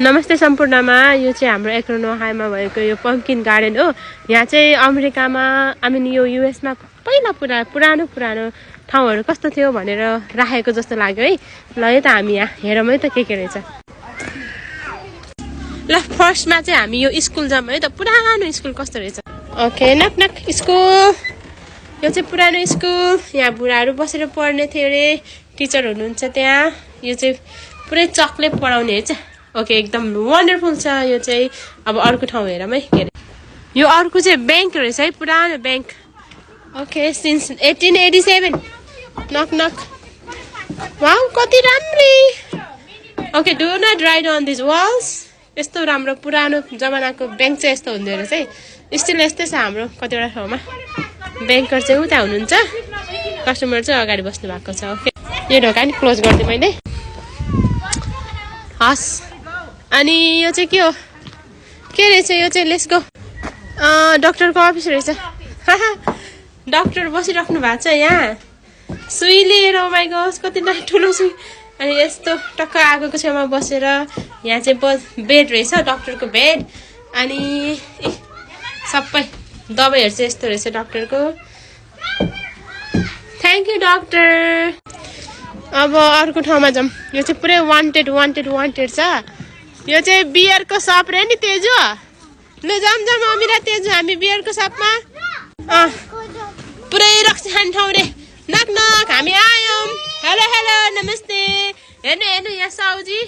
नमस्ते सम्पूर्णमा यो चाहिँ हाम्रो एक्रोन ओहायोमा भएको यो पम्पकिन गार्डन हो। यहाँ चाहिँ अमेरिकामा यो युएसमा पहिला पुरानो ठाउँहरू कस्तो थियो भनेर राखेको जस्तो लाग्यो है। ल यो त हामी यहाँ हेरौँ है त के रहेछ। ल फर्स्टमा चाहिँ हामी यो स्कुल जाऊँ है त, पुरानो स्कुल कस्तो रहेछ। ओके नक नक स्कुल, यो चाहिँ पुरानो स्कुल। यहाँ बुढाहरू बसेर पढ्ने थियो अरे, टिचर हुनुहुन्छ त्यहाँ। यो चाहिँ पुरै चकले पढाउने है चाहिँ। ओके एकदम वन्डरफुल छ यो चाहिँ। अब अर्को ठाउँ हेरौँ है के अरे। यो अर्को चाहिँ ब्याङ्क रहेछ है, पुरानो bank. Okay since 1887। Knock knock, wow कति राम्री। Okay do not ride on this walls. यस्तो राम्रो पुरानो जमानाको ब्याङ्क चाहिँ यस्तो हुँदो रहेछ है। स्टिल यस्तै छ हाम्रो कतिवटा ठाउँमा। ब्याङ्कर चाहिँ उता हुनुहुन्छ, कस्टमर चाहिँ अगाडि बस्नु भएको छ। ओके यो ढोका नि क्लोज गरिदिएँ मैले। हस् अनि यो चाहिँ के हो, के रहेछ यो चाहिँ, लेट्स गो। डक्टरको अफिस रहेछ। डक्टर बसिराख्नु भएको छ यहाँ, सुई लिएर। ओ माइ गॉड कति ठुलो सुई। अनि यस्तो टक्क आगोको छेउमा बसेर यहाँ चाहिँ बेड रहेछ, डक्टरको बेड। अनि सबै दबाईहरू चाहिँ यस्तो रहेछ डक्टरको। Thank you doctor. अब अर्को ठाउँमा जाऊँ। यो चाहिँ पुरै वान्टेड छ। यो चाहिँ बियरको सप रे नि तेजु। ल जाऊँ अमिरा तेजु हामी बियरको सपमा। पुरै रक्सी खाने ठाउँ रे। नक नक हामी आयौँ। हेलो हेलो नमस्ते। हेर्नु यहाँ साउजी।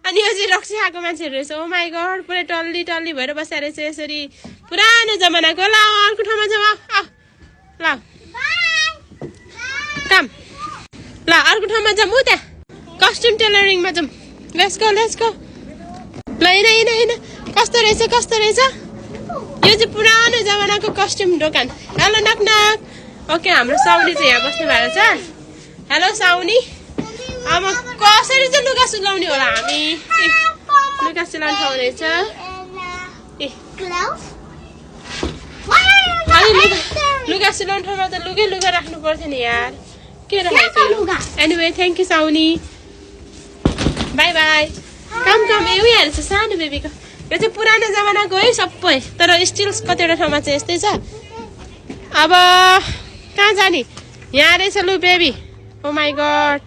अनि यो चाहिँ रक्सी खाएको मान्छेहरू रहेछ। ओ माई गॉड पुरै टल्ली भएर बसेर रहेछ यसरी, पुरानो जमानाको। ल अर्को ठाउँमा जाऊँ। ल काम ल अर्को ठाउँमा जाऊँ। उता कस्ट्युम टेलरिङमा जाऊँ। Let's go. ल हिँड कस्तो रहेछ। यो चाहिँ पुरानो जमानाको कस्ट्युम दोकान। हेलो नक नक। ओके हाम्रो साउनी चाहिँ यहाँ बस्नु भएको छ। हेलो साउनी। अब कसरी चाहिँ लुगा सिलाउने होला हामी। लुगा सिलाउने ठाउँ रहेछ। लुगा सिलाउने ठाउँमा त लुगा राख्नु पर्थ्यो नि यार, के राखेको। एनिवे थ्याङ्क यू साउनी, बाई बाई। काम उयो छ सानो बेबीको। यो चाहिँ पुरानो जमानाको है सबै, तर स्टिल कतिवटा ठाउँमा चाहिँ यस्तै छ। अब कहाँ जाने, यहाँ रहेछ लु बेबी। ओ माई गॉड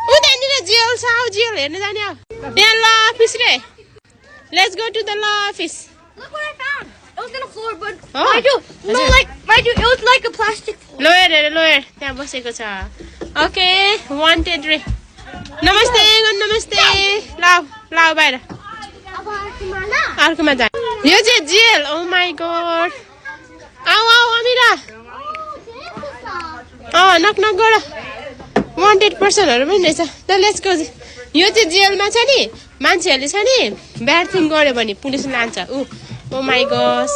उतानिर जेल छ, जेल हेर्न जाने। यहाँ ल अफिस रे, let's go to the law office. Lawyer त्यहाँ बसेको छ। ओके वान्टेड रे। नमस्ते। लाउ बाहिर अर्कोमा जा। यो चाहिँ जेल। ओ माई गॉड आऊ अमिरा। नक गर। वान्टेड पर्सनहरू पनि रहेछ। ल लेट्स गो। यो चाहिँ जेलमा छ नि, मान्छेहरूले छ नि ब्याड थिङ गर्यो भने पुलिसले लान्छ। ओ माई गॉड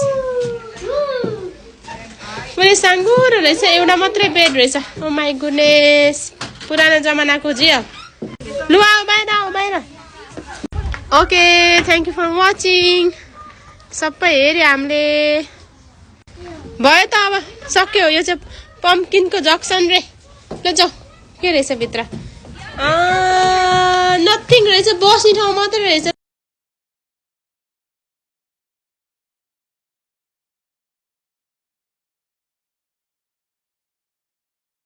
पुरै साङ्गुरो रहेछ, एउटा मात्रै बेड रहेछ। ओ माई गुडनेस पुरानो जमानाको जेल। लु आऊ बाहिर। Okay thank you for watching. सबै हेऱ्यो हामीले, भयो त अब सक्यो। यो चाहिँ पम्पकिनको जक्सन रे। ल जाऊ के रहेछ भित्र। नथिङ रहेछ, बस्ने ठाउँ मात्रै रहेछ।